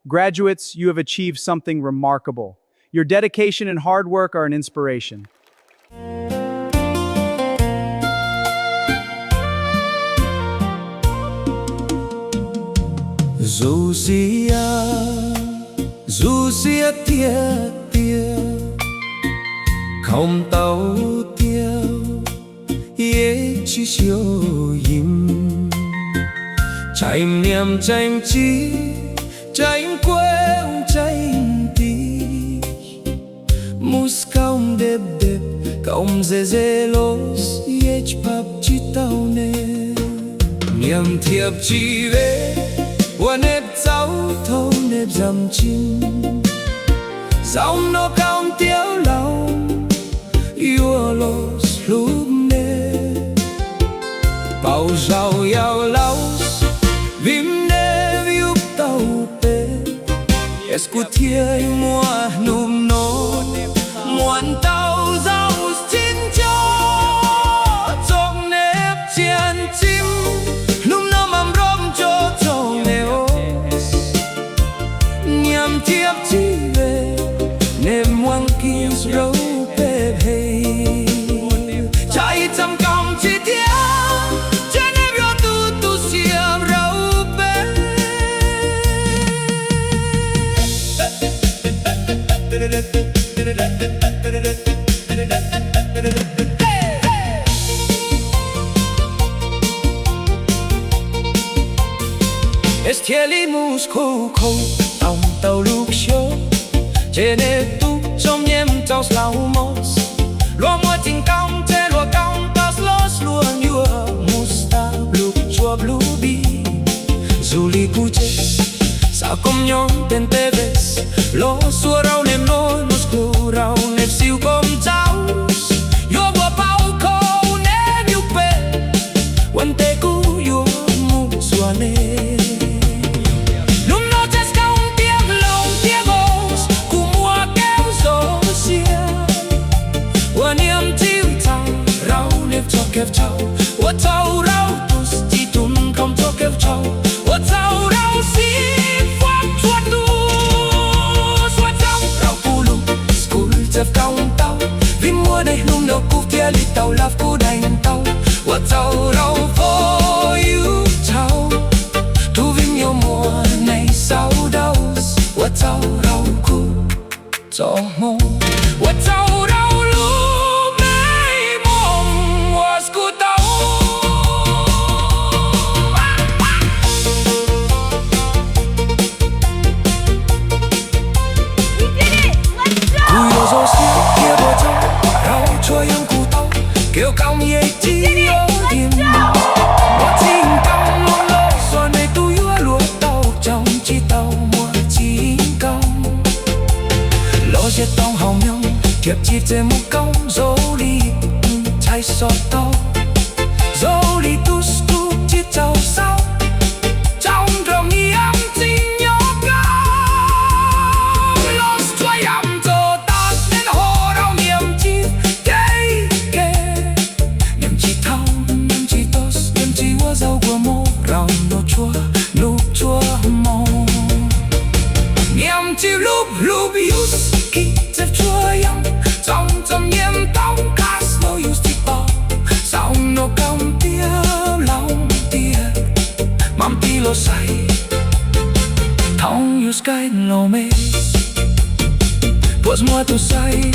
Graduates, you have achieved something remarkable. Your dedication and hard work are an inspiration. Zoo siab, zoo siab tiag tiag, khoom tau tiag, yeej tsis xyuam yim, tseem niam tseem txiv, tseem kuv tseem tij, mus koom deb deb, koom ze ze los yeej pab tsis tau neb. Niam thiab txiv ve, ua neb txaus thaum neb zam txim, zaum no koom tiav laus yuav los hlub neb. Pauv zaum yau laus, vim neb yug tau peb, es kuv thiaj muaj hnub no, muaj ntau zaus tsis nco txog neb txiaj ntsig. Hnub no mam nrog nco txog neb os, niam thiab txiv ve, neb muaj kiag rau peb phem, txhais txam koom tsis tiav, ces neb yog tus tu siab rau peb. Es thiaj li mus khuv khuv tau ntau lub xyoo, ces neb tus txom nyem txaus laus mos, luag muaj tseem koom ces luag koom tas los luag yuav mus tau lub tsuab lub npis. Zoo li kuv ces xav koom nyob ntev ntev ves, los xuas rau neb mloog, los xuas rau neb xim koom txaus, yuav ua pauv kho neb nyuj pem, ua ntej kuv yuav mus xuas neb. Hnub no txhais koom tiav laus tiav os, kuv muaj kev zoo siab, ua niam txiv txhais rau neb txoj kev tshauv, ua txhaum rau tus txiv tus nkauj txoj kev tshauv, ua txhaum rau xib fwb txhua tus, ua txhaum rau kuv lub skuj txhawb koom tau, vim muaj neb hnub no kuv thiaj li tau lab kuv daim ntau, ua txhaum rau phooj ywg txhua tus, vim yuav muaj neb xaus daus, ua txhaum rau kuv txoj hmoo, ua txhaum rau lub npe mob uas kuv tau. Kuv yuav zoo siab tias puas txog rau txhua yam kuv tau, kev koom yeej tsis yog yim, muaj tseem koom los xuas neb tus yuav luag tau coob tsis tau muaj tseem koom. Los ze tau hauv nyoog thiab tsis txawj mus koom, zoo li tus txhais xov tau, zoo li tus tub tsis txaus xaus, tsaus nrog niam txiv nyob koom, los tsuas yam txog tas neb ho rau niam txiv kev ke. Niam txiv thaum, niam txiv tos, niam txiv ua zaub ua mov rau noj txhua hnub txhua hmo. Niam txiv hlub hlub yus kiv txev txhua yam, txom txom nyem tau kas los yus tsis pom, xaus no koom tiav laus tiav, mam tij los saib, thaum yus kaij los me, puas muaj tus saib,